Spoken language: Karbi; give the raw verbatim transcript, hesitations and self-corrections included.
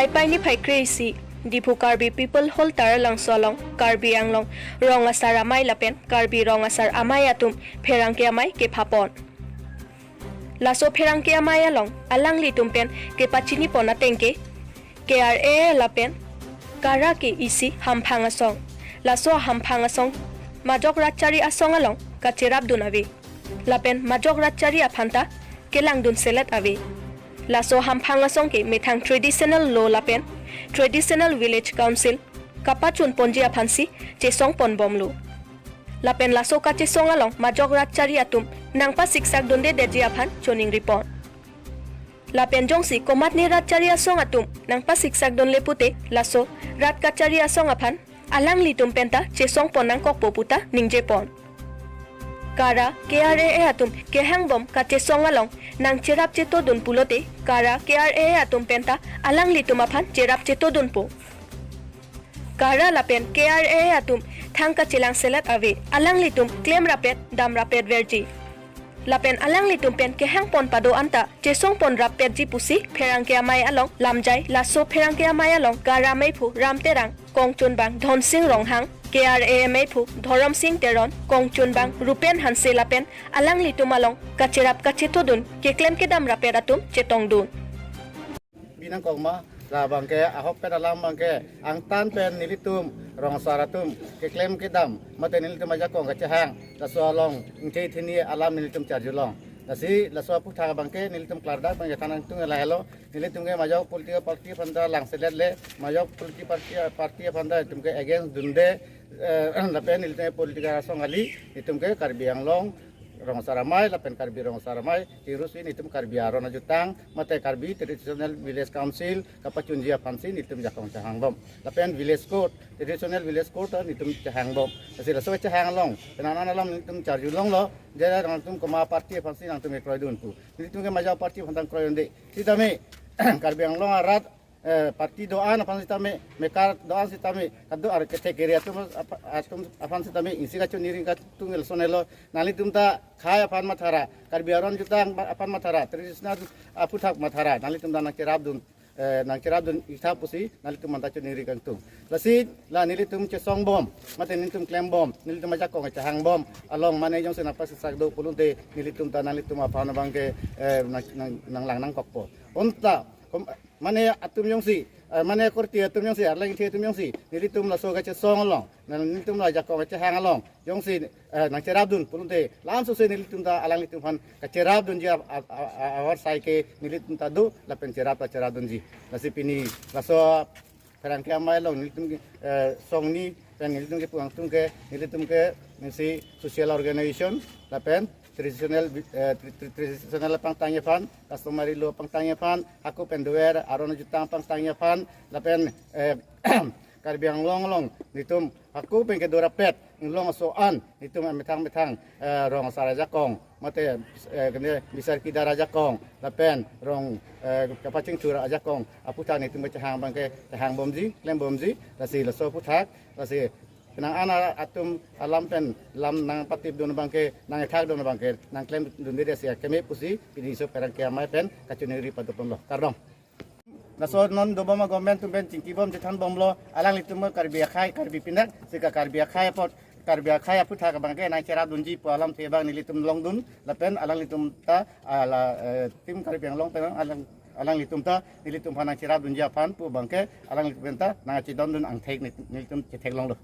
Paipai niphai kre-isi, Diphu Karbi People Hall Taralangso along Karbi Anglong Rong Asar Amei lapen Karbi Rong Asar Amei atum pherangke amei kephapon. Laso pherangke amei along alanglitum pen kepachinipon atengke, K R A A lapen KARA ke isi hamphang asong. Laso hamphang asong majok ratchari asong along kacherapdun ave. Lapen majok ratchari aphanta kelangdun selet ave. Laso hamphang asong ke methang traditional law lapen traditional village council kapachunponji aphansi chesongponbomlo. Lapen laso kachesong along majok ratchari atum nangpasiksakdundedetji aphan choningripon. Lapen jongsi komatne ratchari asong atum nangpasiksakdunle pute laso rat kachari asong aphan alanglitum penta chesongpon nangkokpo puta ningjepon. KARA, K R A A atum kehangbom kachesong along nangcherap chetodun pulote KARA, K R A A atum penta alanglitum aphan cherap chetodunpo. KARA lapen K R A A atum thang kachelang selet ave, alanglitum klemrapet damrapet verji. Lapen alanglitum pen kehangpon pado anta chesongponrappetji pusi pherangke amei along lamjai. Laso pherangke amei along KARA meiphu Ram Terang, kongchunbang Dhonsing Ronghang, K R A A meiphu Dhoromsing Teron, kongchunbang Rupen Hanse lapen alanglitum along kacherap kachetodun keklem kedamrapet atum chetongdun. Binang kokma la abangke ahokpet alam abangke angtan pen nelitum rong asar atum keklem kedam mate nelitum ajakong kachehang laso along ingthei thini alam nelitum charjulong. Lasi laso aphuthak abangke nelitum klardak abangke thanang tung lahelo, nelitum ke majok political party aphanta lang selet le, majok political party, party aphanta itum ke against dunde, eh, lapen nelitum ke political asong kali, itum ke Karbi Anglong Rong Asar Amei lapen Karbi Rong Asar Amei chingrusi nelitum Karbi Aron Ajutang mate Karbi Traditional Village Council kapachunji aphansi nelitum jakong chehangbom. Lapen village court, traditional village court nelitum chehangbom. Lasi laso chehang along penang an alam nelitum charjulonglo, je nangtum koma party aphansi nangtum kroidun pu. Nelitum ke majok party aphanta kroidunde. Sitame Karbi Anglong arat, eh, party do-an aphan sitame, mekar do-an sitame, kado ar kethek area atum ap-, atum aphan sitame isi kachoningri kangtung lasonelo. Nanglitum ta khei aphan mathara, Karbi Aron Ajutang aphan mathara, traditional aphuthak mathara, nanglitum ta nangcherapdun, eh, nangcherapdun iktha pusi nanglitum aphanta choningri kangtung. Lasi la nelitum chesongbom mate nelitum klembom, nelitum ajakong chehangbom along mane jongsi nangpasiksakdun pulote nelitum ta nanglitum aphan abangke, eh, nang, nang, nanglang nangkokpo. Bonta, kom-, mane atum jongsi, eh, mane korte atum jongsi, arleng the atum jongsi nelitum laso kachesong along, nang nelitum la ajakong chehang along jongsi, eh, nangcherapdun pulote lamsose nelitum ta alanglitum aphan kacherapdunji a, a, a, a, avarsai ke nelitum ta do lapen cherap ta cherapdunji. Lasi pini laso pherangke amei along nelitum ke, eh, song ni pen nelitum kepu kangtung ke, nelitum ke nisi social organization lapen traditional, eh, tra-, tra-, traditional pangtangji aphan, customary law pangtangji aphan, hako pen dover Aron Ajutang pangtangji aphan lapen, eh, Karbi Anglong along nelitum hako pen kedorapet inglong aso-an nelitum methang methang, eh, rong asar ajakong mate, eh, kene bisar kidar ajakong lapen rong, eh, kapachingthur ajakong aphuthak nelitum kachehang abangke chehangbomji, klembomji. Lasi laso aphuthak, lasi penang an atum alam pen lam nangpatipdun abangke, nangkethakdun abangke nangklemdunde si akeme pusi pini laso pherangke amei pen kachoningri padoponlo. Kardom. Laso non dobom a-government atum pen chingkibom chethanbomlo, alanglitum Karbi akhei, Karbi pinak, sika Karbi akhei apot, Karbi akhei aphuthak abangke nangcherapdunji pu alamthe abang nelitum longdun, lapen alanglitum ta, ala, eh, Team Karbi Anglong pen alang, alanglitum ta nelitum aphan nangcherapdunji aphan pu abangke alanglitum pen ta nangchedondun angthek nelitum chetheklonglo.